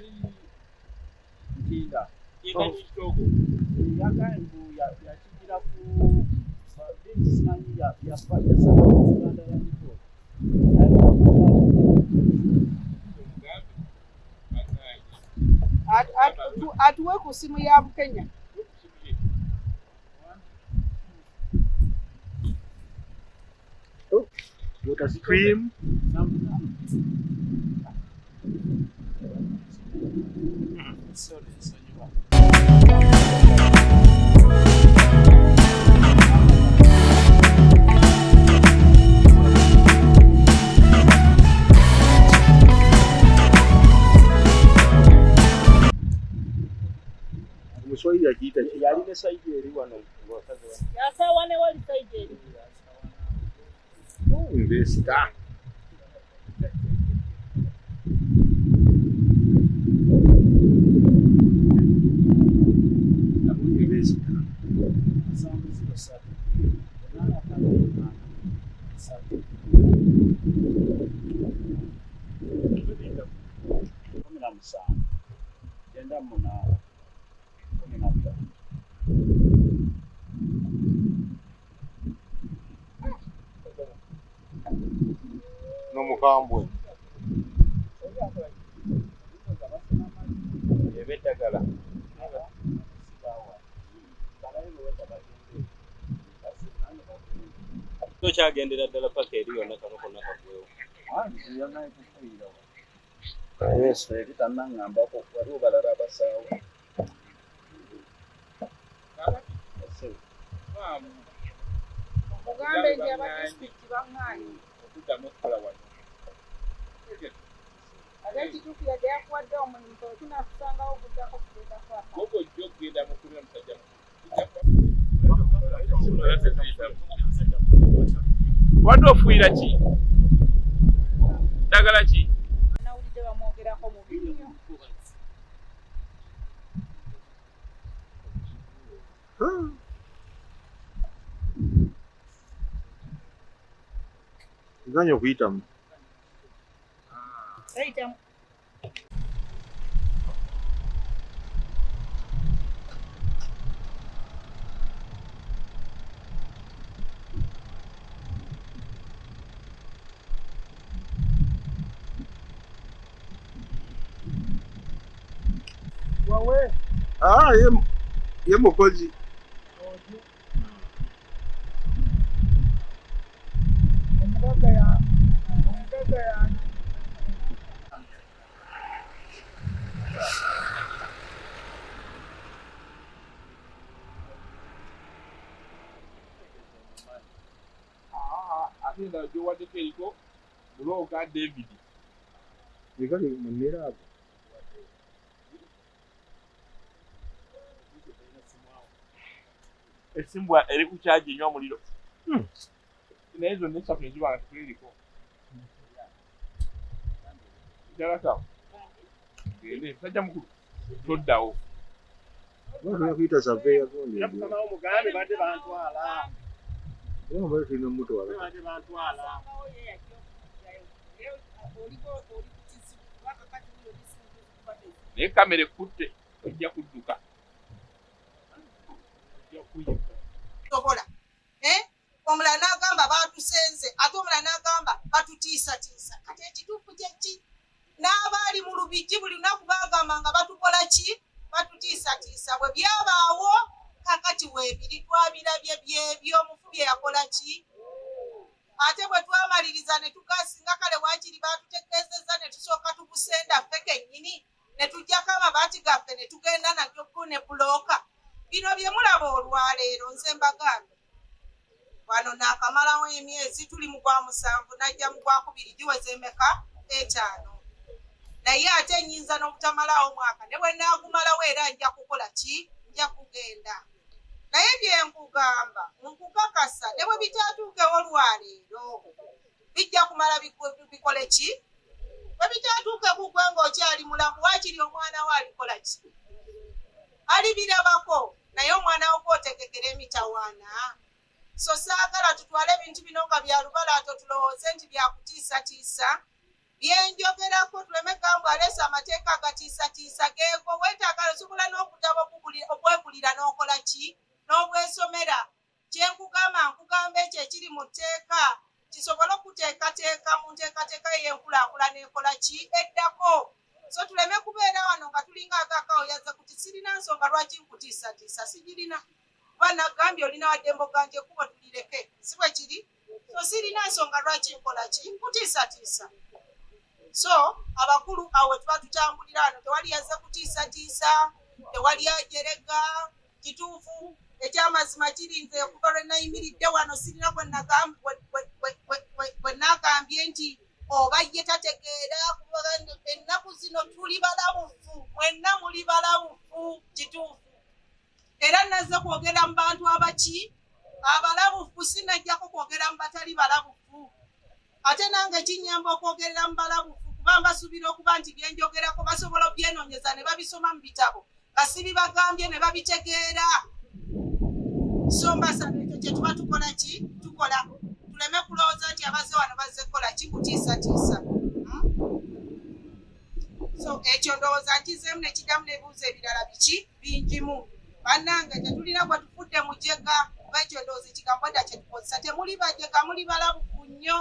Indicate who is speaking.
Speaker 1: eri Ntinda. Kitoogo yagambye mbu yakigira ku simanyi yasaba Uganda ya Nicole.
Speaker 2: Atuwe ku simu ya Bukenya.
Speaker 3: Water stream. Omuswahili akiyita ki?
Speaker 1: Yali ne sayidi eri wano ng'osaze wano.
Speaker 2: Yasawa ne wali sayidi eri.
Speaker 3: Investor. Investor.
Speaker 1: 17 98 15.
Speaker 3: N'omukambwe.
Speaker 1: Eba eddagala. Tokyagendera ddala paka eri yonna kano konna kaggwewo. Yesu eri tannaŋŋambako waliwo balala abasaawo.
Speaker 2: Mugambe nti aba disitulikiti baŋŋaanyi.
Speaker 1: Okuddamu okukola wano.
Speaker 2: Ate ekituukira gye yakuwadde omulimu kwe tunaakusangawo okuddako kugenda kwaka.
Speaker 1: Gogo ojja okugenda mu kulira musajja mukulu. Wadde ofuuyira ki? Ddagala ki?
Speaker 2: Nawulidde bamwogerako mubi nnyo.
Speaker 3: Gaanyi okuyitamu.
Speaker 2: Tayitamu.
Speaker 3: Wawe. Ah, ye ye mukozi.
Speaker 2: Omugagga ya omugagga ya
Speaker 1: Ate endala gy'owaddeko eriko Bulooka David.
Speaker 3: Ekale mu mmere ago.
Speaker 1: Essimu eri ku kyagi enywa muliro. Naye zonna essatu ne ziba nga tekuliriko. Ddala kawo. Gende musajja mukulu toddawo.
Speaker 3: Oba tulina kuyita surveyor gundi.
Speaker 4: Mugambe badde bantwala.
Speaker 3: Oba mbadde tulina omutwala.
Speaker 4: Badde bantwala.
Speaker 2: Asangawo ye yajja okuggyayo. Naye oliko oli ku kizibu kuba kakati wuyo n'essimu tezikuba tezi.
Speaker 1: Naye kamera ekutte ojja kudduka. Ojja kuyika.
Speaker 5: Sobola. Eh? Omulala n'agamba baatusenze, ate omulala n'agamba batutiisatiisa. Kati ekituufu kye ki? N'abaali mu Lubigi buli lunaku baagamba nga batukola ki? Batutiisatiisa. Bwe byabaawo kakati weebiri twabirabye byebyo omufu bye yakola ki? Ate bwe twamaliriza ne tugasinga kale waakiri baatutegeezezza ne tusooka tugusenda ffe kennyini ne tuggyako amabaati gaffe ne tugenda nagyo ko ne bulooka. Bino bye mulaba olwaleero nze mbagambe. Wano naakamalawo emyezi tuli mu gwa musanvu najja mu gwakubiri giweze emeka? 5. Naye ate nnyinza n'obutamalaawo mwaka ne bwe nnaagumalawo era nja kukola ki? Nja kugenda. Naye bye nkugamba nkukakasa ne bwe bitaatuukewo lwaleero bijja kumala bikole ki? Bwe bitaatuuke ku ggwe ng'okyali mulamu waakiri omwana wo alikola ki? Alibirabako naye omwana wo gw'otegekera emitawaana. So saagala tutwale ebintu bino nga bya lubalaato tulowooze nti bya kutiisatiisa. Byenjogerako tuleme gamba aleese amateeka agatiisatiisa geego weetaaga osobola n'okutaba okwegulira n'okola ki n'obwesomera. Kyenkugamba nkugamba ekyo ekiri mu tteeka kisobole okuteekateeka mu nteekateeka ey'enkulaakulana ekola ki eddako. So tuleme kubeera wano nga tulinga agakawo yazze kuti sirina nsonga lwaki nkutiisatiisa, sigirina kuba nagambye olina waddembe oganje ekkubo tulireke, si bwe kiri? So sirina nsonga lwaki nkola ki nkutiisatiisa. So abakulu awo tuba tutambulira wano tewali yazze kutiisatiisa, tewali ajerega. Kituufu ekyamazima kiri nze okuva lwe nayimiridde wano sirina bwe nagambye nti oba ye tategeera. Ennaku zino tuli balabufu, mwenna muli balabufu. Kituufu era nazze kwogera mu bantu abaki abalabufu, sinajjako kwogera mu batali balabufu. Ate nange kinnyamba okwogerera mu balabufu kuba mbasuubira okuba nti byenjogerako basobola obyenoonyeza ne babisoma mu bitabo nga sibibagambye ne babitegeera. So mbasaba ekyo kye tuba tukola ki tukola, tuleme kulowooza nti abazze wano bazze kukola ki kutiisatiisa. So ekyo ndowooza nkizeemu nekiddamu n'ebibuuzo ebirala biki bingimu. Bannange tetulina gwe tufudde mujega, kuba ekyo ndowooza ekigambo dda kye tukozesa. Temuli bajega, muli balabufu nnyo.